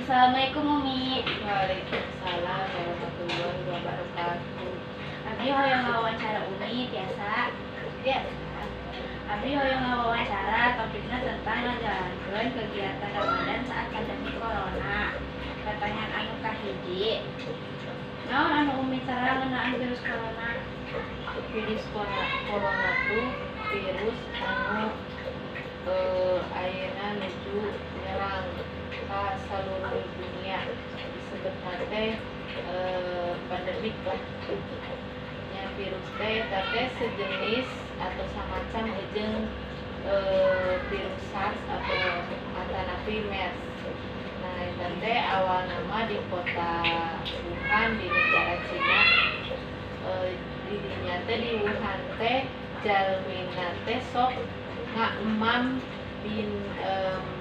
Assalamualaikum, Umi. Waalaikumsalam warahmatullahi wabarakatuh. Abdi hoyong ngawawancara Umi, tiasa? Ya. Abdi hoyong ngawawancara, topiknya tentang ngajalankeun kegiatan Ramadan saat pandemi corona. Pertanyaan anu kahiji. Naon anu Umi terang ngeunaan virus corona? Virus corona, corona tuh virus anu ayeuna nuju nyerang ka seluruh dunia, disebutna teh pandemik lah nya. Virus teh eta teh sejenis atau samacam jeung virus SARS atau atanapi MERS. Nah, eta teh awalna mah di kota Wuhan di negara Cina. Di dinya teh, di Wuhan teh, jalmina teh sok ngaemam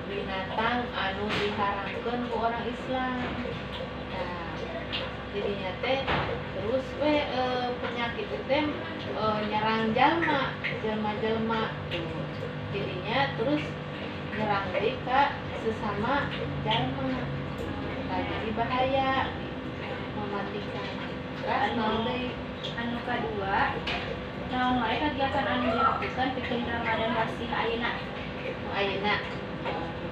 binatang anu diharamkeun ku orang Islam. Nah, jadinya teh terus we penyakit itu teh nyerang jalma, jelma-jelma tuh. Jadinya terus nyerang deui ka sesama jalma. Nah, jadi bahaya, mematikan. Terus naon deui? Anu kadua, naon wae kegiatan anu dilakukan pikeun Ramadan masih ayeuna? Nu ayeuna,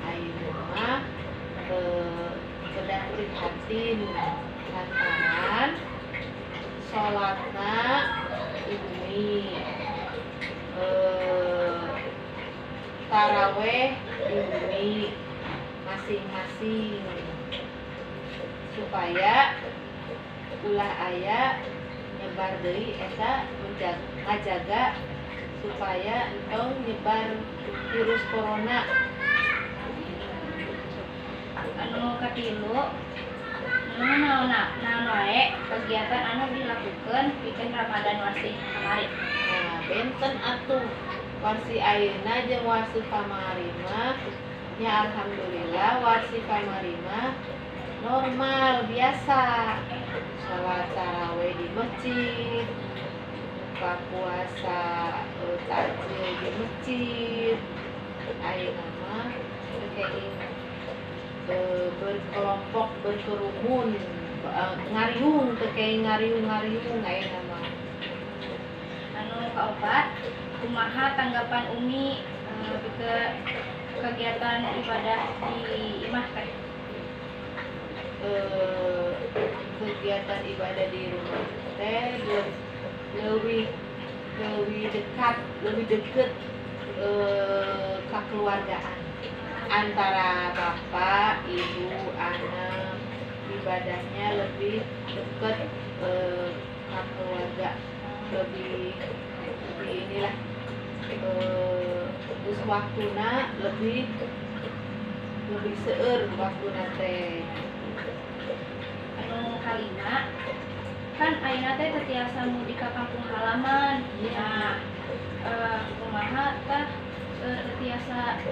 ayeuna mah kedah prihatin lantaran salatna umi taraweh di bumi masing-masing supaya ulah aya nyebar deui. Eta ngajaga supaya entong nyebar virus corona. Anu katilu, anu naon naon wae kegiatan anu dilakukan pikeun Ramadan warsi kamari? Nah, benten atuh warsi ayeuna jeung warsi kamari mah nya. Alhamdulillah, warsi kamari mah normal biasa, sholat taraweh di masjid, buka puasa, takjil di masjid. Ayeuna mah teu kenging berkelompok, berkerumun, ngariung, teu kenging ngariung-ngariung ayeuna mah. Anu kaopat, kumaha tanggapan Umi pikeun kegiatan ibadah di imah teh? Kegiatan ibadah di rumah teh lebih lebih dekat, lebih deket kekeluargaan antara bapak, ibu, anak. Ibadahnya lebih dekat ke keluarga, lebih lebih inilah, terus waktuna lebih lebih seueur waktuna teh. Anu kalima, kan ayeuna teh teu tiasa mudik ka kampung halaman. Nah, kumaha tah teu tiasa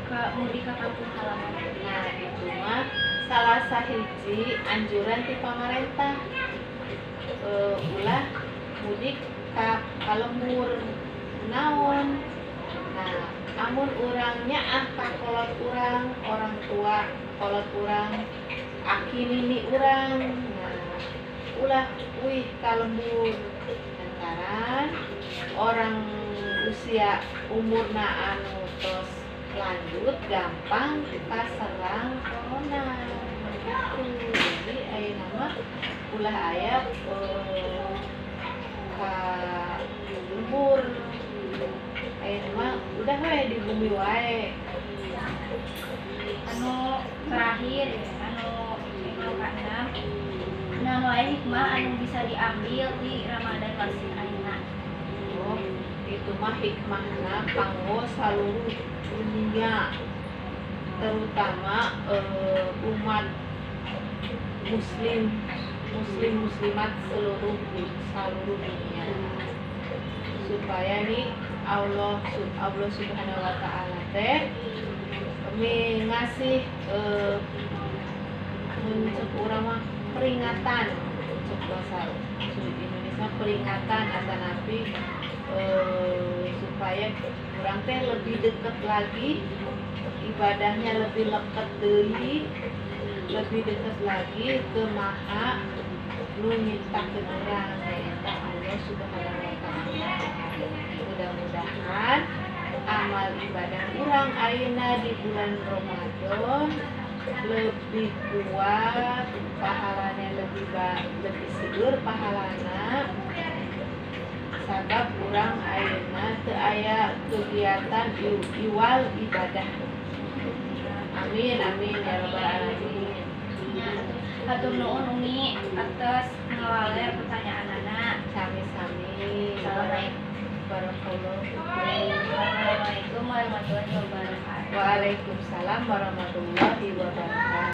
ka mudik ka kampung halaman? Nah, itu mah salah sahiji anjuran ti pamarentah, ulah mudik ka lembur. Naon? Nah, amun urang nyaah ka kolot urang, orang tua kolot urang, aki nini urang, nah, ulah uih ka lembur lantaran orang usia umurna anu tos lanjut gampang kaserang corona gitu. Jadi ayeuna mah ulah aya ka lembur. Ayeuna mah udah we di bumi wae. Anu terakhir, anu anu kaenam, naon wae hikmah anu bisa diambil di Ramadan warsi ayeuna? Oh, itu mah hikmahna kanggo seluruh dunia, terutama umat muslim, muslim muslimat seluruh seluruh dunia, supaya nih Allah Allah Subhanahu wa Taala teh ngasih mun cek urang mah peringatan, cek bahasa Indonesia peringatan atanapi supaya urang teh lebih deket lagi ibadahnya, lebih leket deui. Lebih dekat lagi ke Maha nu nyiptakeun urang, nyaeta Allah Subhanahu wa Ta'ala. Mudah-mudahan amal ibadah urang ayeuna di bulan Ramadan lebih kuat pahalanya, lebih seueur pahalana, sabab urang ayeuna teu aya kegiatan iwal ibadah. Amin, amin ya rabbal alamin. Nya, hatur nuhun Umi atas ngawaler pertanyaanana. Sami-sami. Assalamualaikum. Barakallahu fikum. Assalamualaikum warahmatullahi wabarakatuh. Waalaikumsalam warahmatullahi wabarakatuh.